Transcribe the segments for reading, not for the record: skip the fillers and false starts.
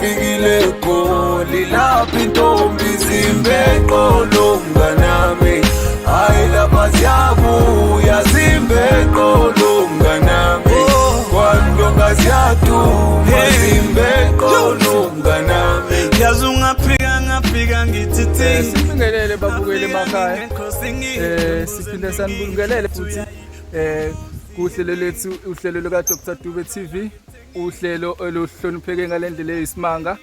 Ngifikile eGoli lapho intombi zimbe eqolo mnganami, hayi lapha ziyabuya zimbe eqolo mnganami, kwandonga ziyaduma zimbe eqolo mnganami. Yazi ungaphika ngaphika ngithi Sibingelele babukeli emakhaya. Siphinde sanibingelele futhi kuhlelo lethu, uhlelo luka Dr Dube TV, uhlelo oluhlonipheke ngalendlela eyisimanga.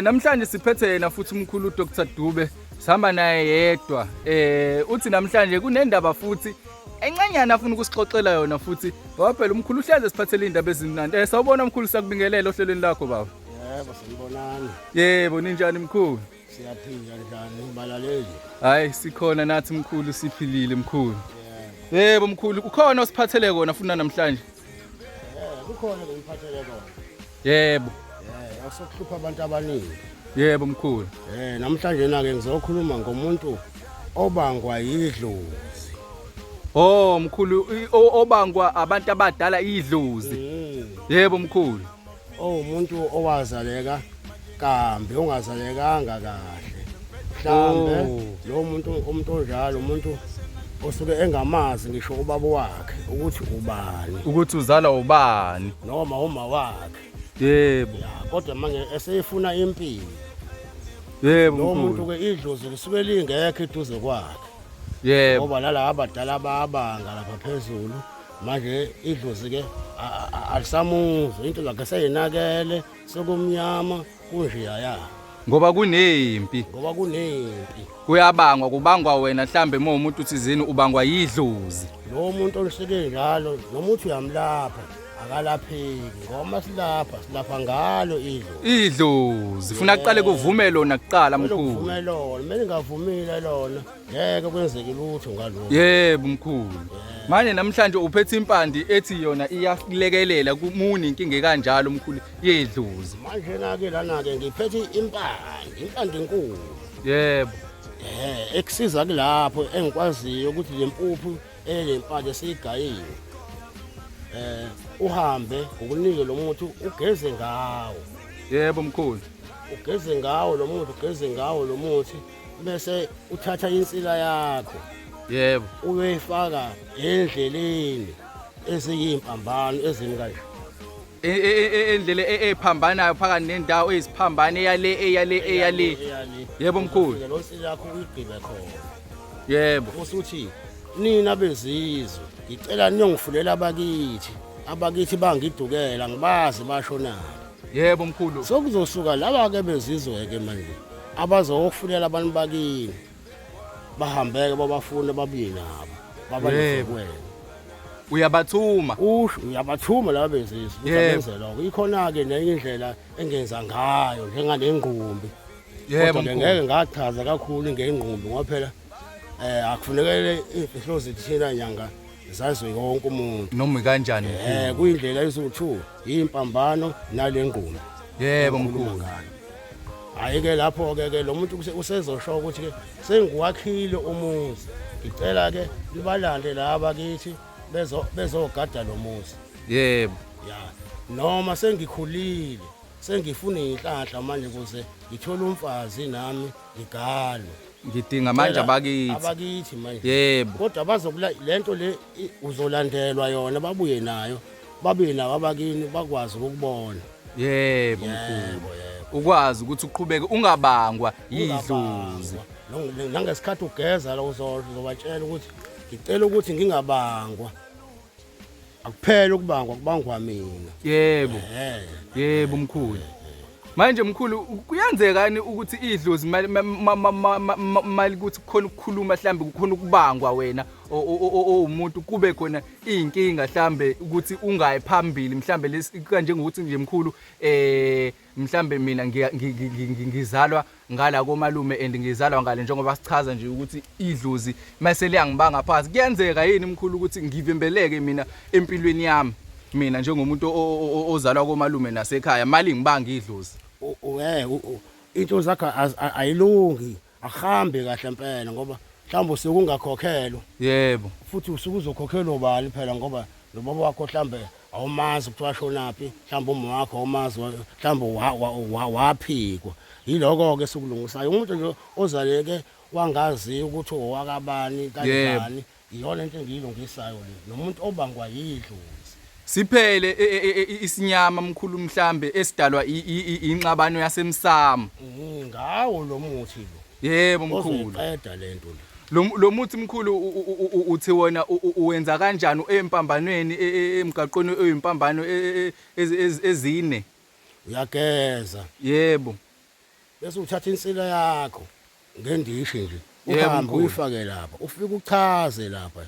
Namhlanje siphethe yena futhi umkhulu Dr Dube, sihamba naye yedwa. Uthi namhlanje kunendaba futhi encanyana afuna ukusixoxela yona futhi, ngoba phela umkhulu uhleze siphathele indaba ezimnandi. Sawubona mkhulu, sakubingelela ohlelweni lakho baba. Yebo, sanibonani. Yebo, ninjani mkhulu? Siyaphila, njani balaleli? Hayi, sikhona nathi mkhulu, siphilile mkhulu. Yebo mkhulu, ukhona osiphathele kona funa namhlanje? Kukhona engiphathele kona. Yebo. Osokuhlupha abantu abaningi. Yebo mkhulu. Namhlanje na ke ngizokhuluma ngomuntu obangwa yidlozi. Oh mkhulu, obangwa abantu abadala idlozi. Yebo mkhulu. Owumuntu owazaleka kambi, ongazalekanga kahle. Mhlambe lo muntu, umuntu onjalo, umuntu osuke engamazi ngisho ubaba wakhe ukuthi ubani, ukuthi uzalwa ubani noma uma wakhe. Yebo. Ya, kodwa manje eseyifuna impilo. Yebo lo muntu mkhulu. Ke idlozi lisuke lingekho eduze kwakhe. Yebo. Ngoba nala abadala bayabanga lapha phezulu, manje idlozi ke alisamuzwa into zakhe, seyinakele, sekumnyama kunjeya ya. Ngoba kunempi. Ngoba kunempi. Kuyabangwa, kubangwa wena mhlambe uma umuntu uthizini ubangwa yidlozi. Lo muntu olusike njalo, noma uthi uyamlapha akalapheki, ngoba silapha silapha ngalo idlozi. Idlozi funa kuqale kuvume lona kuqala kumele mkhulu. Kuvume lona, kumele ngavumile lona ngeke kwenzeke lutho ngalokho. Yebo mkhulu. Manje namhlanje uphethe impandi ethi yona iyakulekelela kumuni inkinga kanjalo mkhulu yedlozi. Manje na ke lana ke ngiphethe impandi, impandi enkulu. Yebo. Ekusiza kulapho engikwaziyo ukuthi le mpuphu elempande esigayiwe uhambe ukunike lo muthi ugeze ngawo. Yebo mkhulu. Ugeze ngawo lo muthi, ugeze ngawo lo muthi, bese uthatha insila yakho. Yebo. Uyoyifaka endleleni eziyimpambano ezimi kanje. Endlela ephambanayo phakathi nendawo eyiziphambano, eyale eyale eyale. Yebo mkhulu. Lo nsila yakho uyigqibe khona. Yebo. Usuthi nina bezizwe ngicela niyongifulela abakithi, abakithi bangidukela ngibazi bashonaphi. Yebo mkhulu. Sokuzosuka laba ke bezizwe ke manje abazokufulela abantu bakini, bahambeke babafune babuye nabo babalise kuwena. Uyabathuma. Usho uyabathuma laba bezizwe ukuthi abenze lokho. Ikhona ke nenye indlela engenza ngayo njengale ngqumbi. Yebo Kodwa ke mkhulu. ngeke ngachaza kakhulu ngengqumbi ngoba phela akufunekele imfihlo zithina nyanga zaziwe wonke umuntu. Noma kanjani mkhulu. Kuyindlela eziwu2, impambano nalengqumbi. Yebo Engikhuluma mkhulu. ngayo. Hayi ke lapho ke ke lo muntu usezosho ukuthi ke sengiwakhile umuzi, ngicela ke nibalande laba kithi bezogada lo muzi. Yebo. Ya, noma sengikhulile sengifuna inhlanhla manje ukuze ngithole umfazi nami ngigalwe. Ngidinga manje Cela abakithi. Abakithi manje. Yebo. Kodwa bazokula lento le uzolandelwa yona, babuye nayo. Babuye nawo abakini bakwazi ukukubona. Yebo mkhulu. Yebo, yebo. Ukwazi ukuthi uqhubeke ungabangwa yidlozi. Ungabangwa. Nangesikhathi ugeza la uzobatshela ukuthi ngicela ukuthi ngingabangwa. Akuphele ukubangwa, kubangwa mina. Yebo. Yebo mkhulu. Manje mkhulu kuyenzeka yini ukuthi idlozi mali ukuthi kukhona ukukhuluma mhlambe kukhona ukubangwa wena owumuntu, kube khona inkinga mhlambe ukuthi ungayi phambili mhlambe kanjengokuthi nje mkhulu mhlambe mina ngizalwa ngala komalume and ngizalwa ngale, njengoba sichaza nje ukuthi idlozi mase liyangibanga phansi. Kuyenzeka yini mkhulu ukuthi ngivimbeleke mina empilweni yami, mina njengomuntu ozalwa komalume nasekhaya, mali ngibanga idlozi? Into zakho ayilungi, ahambe kahle impela ngoba mhlawumbe usuke ungakhokhelwa. Yebo. Futhi usuke uzokhokhelwa ubani phela, ngoba lo baba wakho mhlawumbe Awumazi ukuthi washonaphi, mhlawumbe uma wakho awumazi, mhlawumbe waphikwa. Yiloko-ke esikulungisayo. Umuntu nje ozaleke wangaziyo ukuthi owakabani kanjani, iyona into engiyilungisayo le. Nomuntu obangwa yidlozi. Siphele isinyama mkhulu mhlambe esidalwa inxabano yasemsamo. Ngawo lo muthi lo. Yebo mkhulu. Ozoyiqeda lento le. Lo muthi mkhulu uthi wona uwenza kanjani empambanweni emgaqweni oyimpambano ezine? Uyageza. Yebo. Bese uthatha insila yakho ngendishi nje uhambe uyifake lapha, ufike uchaze lapha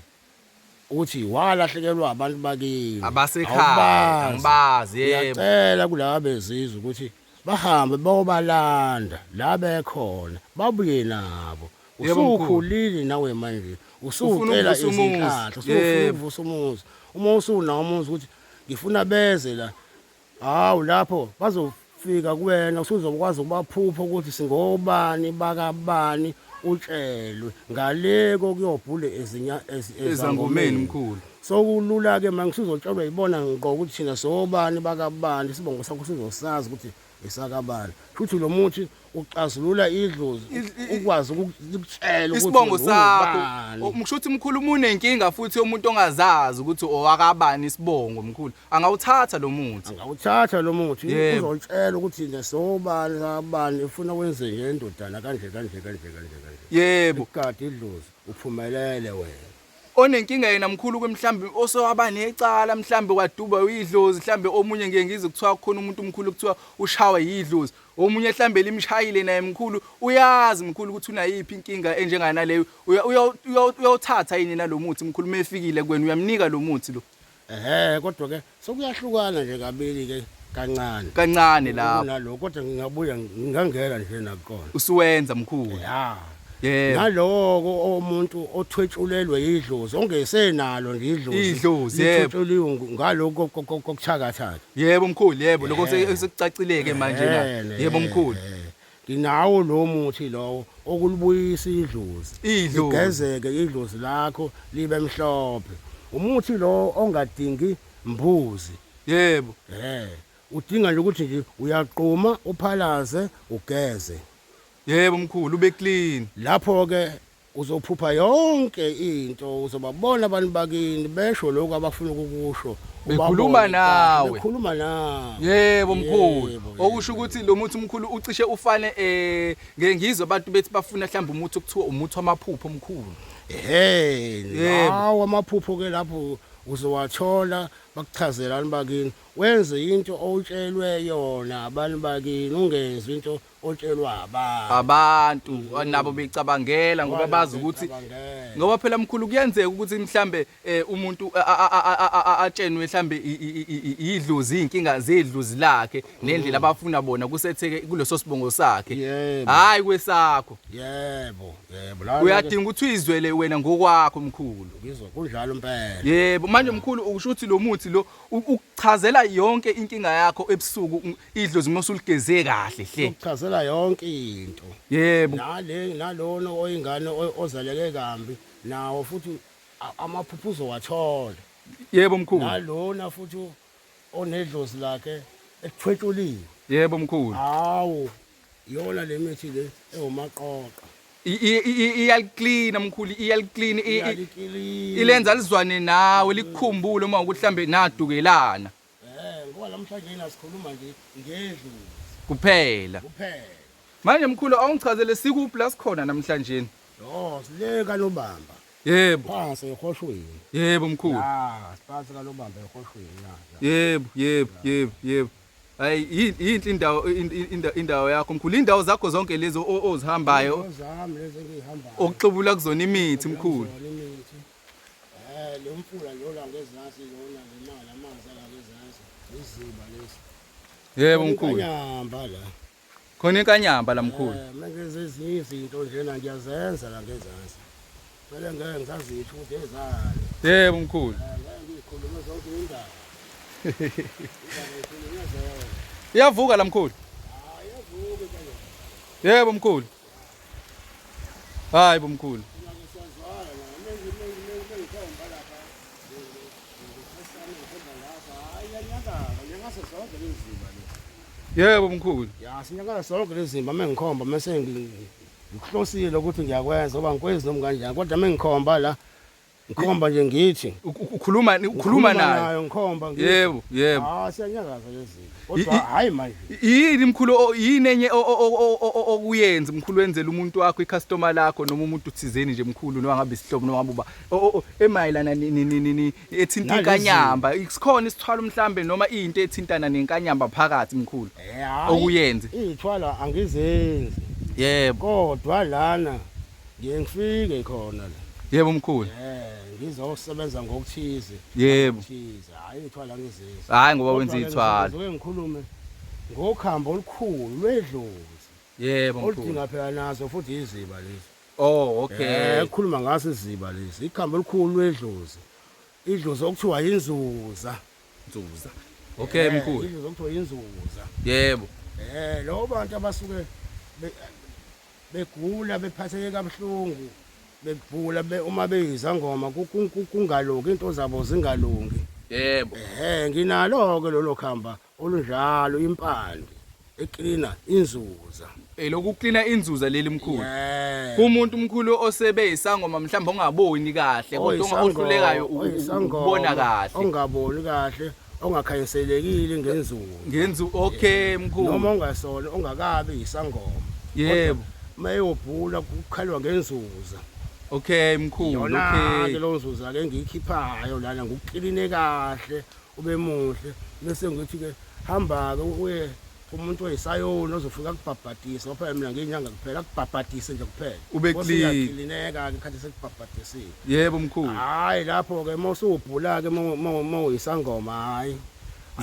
ukuthi walahlekelwa abantu bakini abasekhaya, angibazi. Yebo. Uyacela kulaba bezizwe ukuthi bahambe bayobalanda la bekhona, babuye nabo. Usukhulile nawe manje, usucela izinhlahla, usufuna ukuvusa umuzi. Uma usunawo umuzi ukuthi ngifuna beze la, hawu lapho bazofika kuwena, usuzokwazi ukubaphupha ukuthi singobani bakabani, utshelwe ngale kokuyobhula ezangomeni mkhulu. Sokulula ke manje, usuzotshelwa yibona ngqo ukuthi thina sobani bakabani, isibongo sakho sizosazi ukuthi esakabani. Futhi lo muthi uxazulula idlozi, ukwazi ukukutshela ukuthi isibongo sakho. Usho ukuthi mkhulu uma unenkinga futhi umuntu ongazazi ukuthi owakabani isibongo mkhulu, angawuthatha lo muthi. Angawuthatha lo muthi, uzotshela ukuthi nesobani sabani, ufuna wenze nje indodana kanje kanje kanje kanje kanje. Yebo. Igadi idlozi, uphumelele wena. Onenkinga yena mkhulu ke mhlambi osewaba necala, mhlambi waduba uyidlozi, mhlambi omunye ngeke ngizwe kuthiwa khona umuntu omkhulu kuthiwa ushawe yidlozi, omunye mhlambe limshayile naye mkhulu, uyazi mkhulu ukuthi unayiphi inkinga enjenganaleyo, uyawuthatha yini nalomuthi mkhulu mefikile kuwena, uyamnika lo muthi lo? Ehhe, kodwa ke sokuyahlukana nje kabili ke kancane. Kancane lapho. Kunalokho kodwa ngingabuya ngingangena nje nakukona. Usuwenza mkhulu. Ya. Yebo. Naloko omuntu othwetshulelwe idlozi ongesenalo nje idlozi. Idlozi, yebo. Lithwetshuliwe ngaloko kokuthakathatha. Yebo mkhulu, yebo lokho sekucacileke manje la. Yebo mkhulu. Nginawo lo muthi lowo okulibuyisa idlozi. Idlozi. Ligezeke idlozi lakho libe mhlophe. Umuthi lo ongadingi mbuzi. Yebo. Udinga nje ukuthi nje uyaqhuma uphalaze ugeze. Yebo mkhulu, ube clean. Lapho ke uzophupha yonke into, uzobabona abantu bakini besho lokho abafuna ukukusho. Bekhuluma nawe. Bekhuluma nawe. Yebo mkhulu. Okusho ukuthi lo muthi mkhulu ucishe ufane ngeke ngizwe abantu bethi bafuna mhlawumbe umuthi okuthiwa umuthi wamaphupho omkhulu. Ehhe, lawo amaphupho ke lapho uzowathola bakuchazela abantu bakini. Wenze into otshelwe yona abantu bakini, ungenzi into otshelwa abantu. Abantu nabo becabangela ngoba bazi ukuthi ngoba phela mkhulu kuyenzeka ukuthi mhlambe umuntu atshenwe mhlambe idlozi, inkinga zedlozi lakhe nendlela abafuna bona kusetheke kuleso sibongo sakhe. Hayi kwesakho. Yebo, yebo. Uyadinga ukuthi uyizwele wena ngokwakho mkhulu. Ngizwa kunjalo impela. Yebo, manje mkhulu ukusho ukuthi lo muthi lo ukuchazela yonke inkinga yakho ebusuku, idlozi uma usuligeze kahle hle. Ukuchazela yonke into. Yebo. Nale nalona oyingane ozaleke kambi nawo futhi amaphupho uzowathola. Yebo mkhulu. Nalona futhi onedlozi lakhe ethwetshuliwe. Yebo mkhulu. Hawu, iyona le mithi le ewumaqoqa. Iyaliklina mkhulu, iyaliklina, ilenza lizwane nawe, likukhumbule uma ukuthi mhlambe nadukelana. Ngoba namhlanje sikhuluma nje ngedlozi kuphela. Kuphela. Manje mkhulu awungichazele sikuphi la sikhona namhlanje? Yo, sile kaNobamba. Yebo. Phansi ehoshweni. Yebo mkhulu. Ya, siphansi kaNobamba ehoshweni la. Yebo, yebo, yebo, yebo. Hayi, yinhle indawo, indawo yakho mkhulu. Indawo zakho zonke lezo ozihambayo. Zami lezi engihambayo. Okuxubula kuzona imithi mkhulu. Imithi. Le mfula lo la ngezansi lona le mali amanzi la ngezansi. Iziba lesi. Yebo mkhulu. Inkanyamba la. Khona inkanyamba la mkhulu. Manje ezinye izinto njena ngiyazenza la ngezansi. Phela ngeke ngisazisho ukuthi ezani. Yebo mkhulu. Ngeke ngikhulume zonke indaba. Iyavuka la mkhulu. Hayi iyavuka inkanyamba. Yebo mkhulu. Hayi bo mkhulu. Yebo mkhulu. Ya, sinyakaza sonke lezimba mengikhomba mase ngikuhlosile ukuthi ngiyakwenza ngoba ngikwenzi noma kanjani kodwa mengikhomba la ngikhomba nje ngithi ukhuluma nayo ngikhomba ngithi yebo yebo. Ah, siyanyakaza lezi kodwa hayi manje. Yini mkhulu, yini enye okuyenza mkhulu, wenzela umuntu wakho, icustomer lakho noma umuntu thizeni nje mkhulu, noma ngabe isihlobo noma ngabe uba emayelana ethinta inkanyamba, isikhona isithwalo mhlambe noma into ethintana nenkanyamba phakathi mkhulu okuyenze? Iy'thwalo angizenzi. Yebo. Kodwa lana ngiye ngifike khona la. Yebo mkhulu. Ngizosebenza ngokuthize. Yebo. Thize, hayi ithwala ngizenzi. Hayi ngoba wenza ithwalo. Ngizoke ngikhulume ngokhambo olukhulu lwedlozi. Yebo mkhulu. Oludinga phela nazo futhi iziba lezi. Oh, okay. Ukukhuluma ngaso iziba lezi. Ikhambo elikhulu lwedlozi. Idlozi okuthiwa inzuza. Inzuza. Okay mkhulu. Idlozi okuthiwa inzuza. Yebo. Lo bantu abasuke begula bephatheke kabuhlungu bebhula uma beyizangoma kungalungi, into zabo zingalungi. Yebo. Nginalo ke lolo khamba olunjalo, impande eklina inzuza. Lokuklina inzuza leli mkhulu. Kumuntu mkhulu osebe isangoma mhlawumbe ongaboni kahle kodwa ohlulekayo ukubona kahle. Ongaboni kahle, ongakhanyiselekile ngenzuza. Ngenzu, okay mkhulu. Noma ongasona ongakabi isangoma. Yebo. Mayobhula kukhalwa ngenzuza. Okay mkhulu, okay. Yona ke lo nzuza ke ngiyikhiphayo lana ngikukline kahle ube muhle bese ngithi ke hamba ke uye umuntu oyisayoni ozofika akubhabhadise, ngoba mina ngiyinyanga kuphela, akubhabhadise nje kuphela. Ube clean. Klineka ke khathi sekubhabhadisile. Yebo mkhulu. Hayi lapho ke mawusubhula ke mawuyisangoma hayi.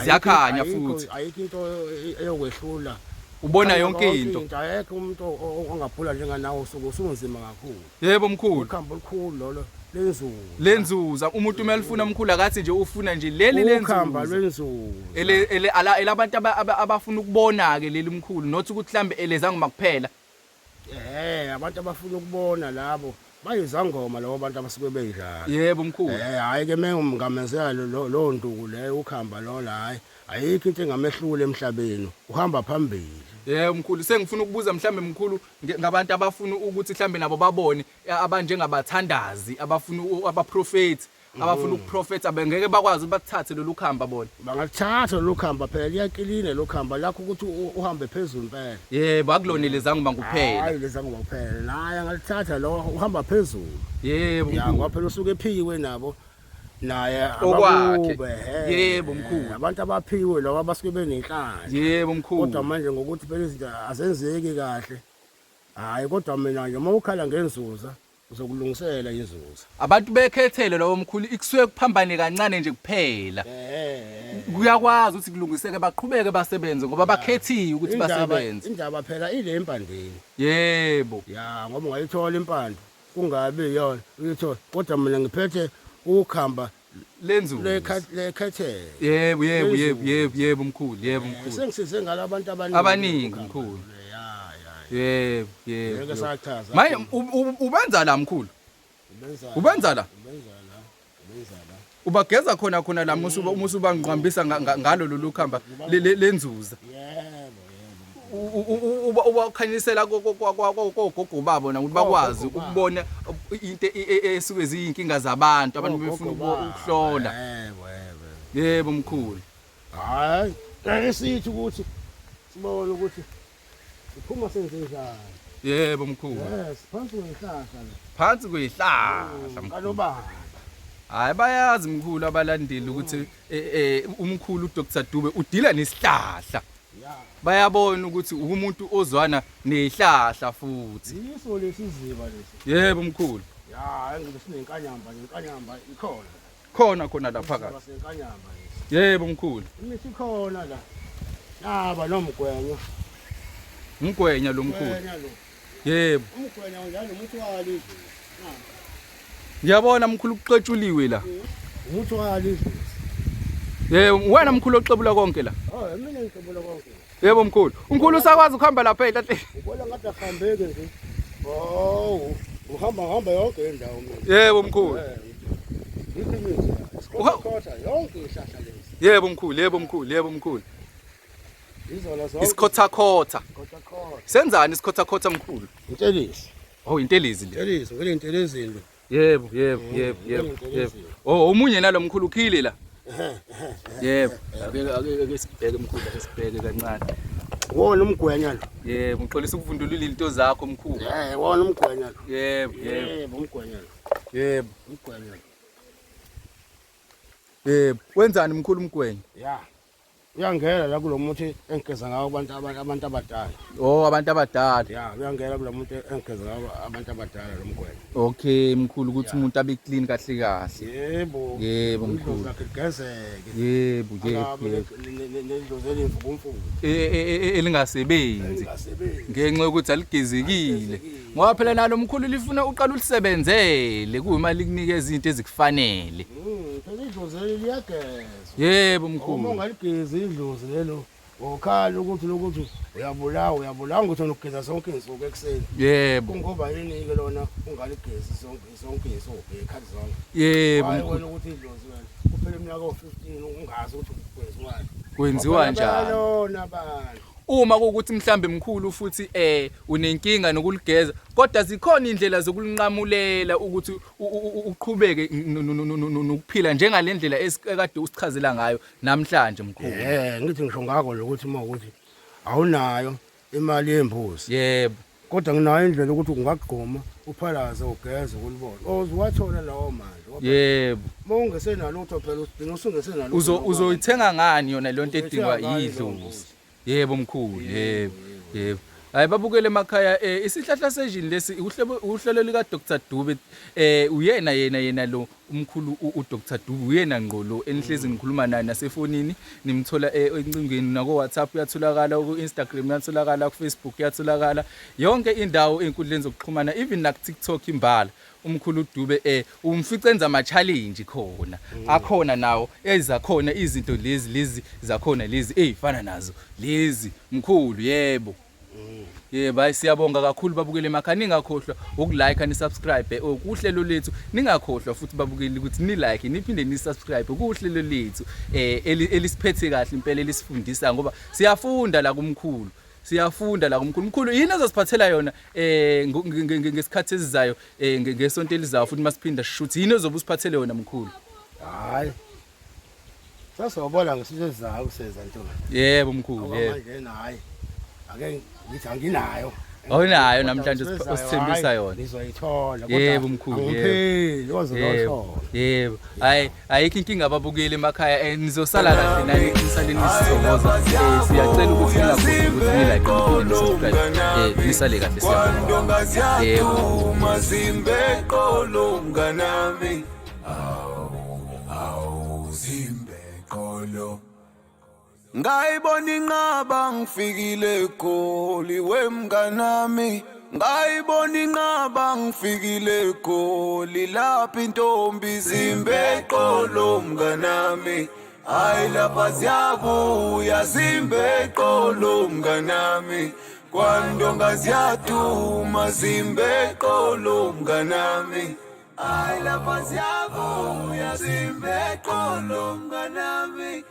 Ziyakhanya futhi. Ayikho into eyokwehlula. Ubona yonke into. Ayekho umuntu ongabhula njenganawe usuke usunzima kakhulu. Yebo mkhulu. Ukhambo olukhulu lolo lenzuza. Lenzuza umuntu uma elifuna mkhulu akathi nje ufuna nje leli lenzuza. Ukhamba lwenzuza. Ele ele elabantu abafuna ukubona ke leli mkhulu, not ukuthi mhlambe elezangoma kuphela. Abantu abafuna ukubona labo bayizangoma labo bantu abasuke beyidlala. Yebo mkhulu. Hayi ke mengamenzela lo nduku leyo ukhamba lo hayi ayikho into engamehlula emhlabeni, uhamba phambili. Yebo mkhulu, sengifuna ukubuza mhlambe mkhulu ngabantu abafuna ukuthi mhlambe nabo babone, abanjengabathandazi, abafuna abaprofeti, abafuna ukuprofetha bengeke bakwazi bathathe lolu khamba bona. Bangathatha lolu khamba phela liyakilina lolu khamba lakho ukuthi uhambe phezulu impela. Yebo, akulona lezangoma kuphela. Hayi lezangoma kuphela. Naye angalithatha lo uhamba phezulu. Yebo mkhulu. Ngoba phela usuke ephiwe nabo. Naye okwakhe. Yebo mkhulu. Abantu abaphiwe laba abasuke benenhlanhla. Yebo mkhulu. Kodwa manje ngokuthi phela izinto azenzeki kahle. Hayi kodwa mina nje uma ukhala ngenzuza uzokulungisela inzuza. Abantu bekhethele lowo mkhulu ikusuke kuphambane kancane nje kuphela. Kuyakwazi ukuthi kulungiseke baqhubeke basebenze ngoba bakhethiwe ukuthi basebenze. Indaba phela ile empandeni. Yebo. Ya ngoba ungayithola impande kungabi yona uyithola kodwa mina ngiphethe ukhamba lenzuza lekhethele. Yebo yebo yebo yebo yebo mkhulu, yebo mkhulu. Sengisize ngalabantu abaningi. Abaningi mkhulu. Ya ya. Yebo yebo. Ngeke sachaza. Manje ubenza la mkhulu? Ubenza la? Ubenza la. Ubenza la. Ubageza khona khona la musu bangqambisa ngalo lolu khamba lenzuza. Yebo yebo. Ubakhanyisela kogogo babo na ukuthi bakwazi ukubona into esuke ziyinkinga zabantu, abantu befuna ukuhlola. Yebo yebo. Yebo mkhulu. Hayi, ake sithi ukuthi sibone ukuthi siphuma senze njani. Yebo mkhulu. Yes, phansi kwezihlahla la. Phansi kwezihlahla mkhulu. Kalobaba. Hayi bayazi mkhulu abalandeli ukuthi umkhulu uDr Dube udila nesihlahla. Bayabona ukuthi umuntu ozwana nezihlahla futhi. Yiso lesiziba lesi. Yebo mkhulu. Ya, engibe sinenkanyamba, inkanyamba ikhona. Khona khona la phakathi. Sinenkanyamba lesi. Yebo mkhulu. Imithi ikhona la. Naba nomgwenyo. Umgwenya lo mkhulu. Yebo. Umgwenya njalo umuthi wali. Ngiyabona mkhulu kuxetshuliwe la. Umuthi wali. Yebo, wena mkhulu oxebula konke la. Oh, mina ngixebula konke. Yebo mkhulu. Umkhulu usakwazi ukuhamba lapha ehlahleni. Ubona ngathi ahambeke nje. Oh, uhamba hamba yonke indawo mina. Yebo mkhulu. Yikho imithi. Sikhotha yonke ihlahla lezi. Yebo mkhulu, yebo mkhulu, yebo mkhulu. Izona zonke. Isikhothakhotha. Isikhothakotha. Senzani isikhothakhotha mkhulu? Intelezi. Oh, intelezi le. Intelezi, ngene intelezi lo. Yebo, yebo, yebo, yebo, yebo. Oh, omunye nalo mkhulu ukhile la. Yebo. Ake sibheke mkhulu, ake sibheke kancane. Wona umgwenya lo. Yebo, ngixolisa ukuvundulula into zakho mkhulu. Eh, wona umgwenya lo. Yebo, yebo. Yebo, umgwenya lo. Yebo. Umgwenya lo. Yebo. Wenzani mkhulu umgwenya? Ya. Uyangena la kulo muthi engigeza ngawo abantu abadala. Oh, abantu abadala. Ya, uyangena kulo muthi engigeza ngawo abantu abadala lo mgwenya. Okay, mkhulu ukuthi umuntu abe clean kahle kahle. Yebo. Yebo mkhulu. Idlozi lakhe ligezeke. Yebo, yebo, yebo. Nedlozi elimfukumfuku. Elingasebenzi. Elingasebenzi. Ngenxa yokuthi aligezekile. Ngoba phela nalo mkhulu lifuna uqala ulisebenzele kuyima likunikeza izinto ezikufanele. Phela idlozi leli liyagezwa. Yebo Uma mkhulu. ungaligezi idlozi lelo ukhala ukuthi uyabulawa ukuthi unokugeza zonke izinsuku ekuseni. Yebo. Kungoba yini ke lona ungaligezi zonke izinsuku ngekhathi zonke. Yebo Hayi mkhulu. wena ukuthi idlozi wena kuphela iminyaka o15 ungazi ukuthi kwenziwani. Kwenziwa njani? Lona abantu. Uma kuwukuthi mhlambe mkhulu futhi unenkinga nokuligeza, kodwa zikhona indlela zokulinqamulela ukuthi uqhubeke nokuphila njengalendlela ekade usichazela ngayo namhlanje mkhulu. Ngithi ngisho ngakho nje ukuthi uma ukuthi awunayo imali yembuzi. Yebo. Kodwa nginayo indlela ukuthi ungagquma uphalaze ugeze ukulibona. Oziwathola lawo mandla. Yebo. Uma ungesenalutho phela usidinga usungesenalutho. Uzoyithenga ngani yona le nto edingwa Uzoyithenga ngani leyo yidlozi? mbuzi? Yebo mkhulu, yebo. Yebo. Hayi babukele emakhaya, isihlahla sejini lesi uhlelo lika Dr Dube, uyena yena lo umkhulu uDr Dube, uyena ngqo lo enihlezi ngikhuluma naye nasefonini, nimthola encingweni nako WhatsApp uyatholakala, ku Instagram uyatholakala, ku Facebook uyatholakala, yonke indawo einkundleni zokuxhumana, even na ku TikTok imbala. Umkhulu Dube umfice enza ama challenge khona. Akhona nawo ezakhona izinto lezi zakhona lezi ezifana nazo lezi mkhulu. Yebo. Yebo, hayi siyabonga kakhulu babukeli emakhaya, ningakhohlwa ukulike ni subscribe kuhlelo lethu, ningakhohlwa futhi babukeli ukuthi ni like niphinde ni subscribe kuhlelo lethu elisiphethe kahle impela, elisifundisa ngoba siyafunda la kumkhulu. Siyafunda la kumkhulu. Mkhulu, yini ozosiphathela yona ngesikhathi esizayo, ngesonto elizayo futhi masiphinda sishuthi, yini ozobe usiphathele yona mkhulu? Hayi. Sasizobona ngesizwe esizayo kuseza ntombi. Yebo mkhulu, yebo. Manje hayi. Ake ngithi anginayo. Awunayo namhlanje usithembisa yona. Ngizoyithola. Yebo mkhulu, yebo. Angipheli ozolothola. Yebo. Hayi, ayikho inkinga ababukeli emakhaya, nizosala kahle nani nisale nisithokoza. Siyacela ukuthi ningakhohlwa ukuthi ni like niphinde ni subscribe. Nisale kahle, siyabonga. Yebo. Mazimbe qolo mnganami. Awu zimbe qolo. Ngayibona inqaba ngifikile eGoli wemnganami. Ngayibona inqaba ngifikile eGoli, lapha intombi zimbe qolo mnganami. Hayi lapha ziyabuya zimbe qolo mnganami. Kwandonga ziyaduma zimbe qolo mnganami. Hayi lapha ziyabuya zimbe qolo mnganami.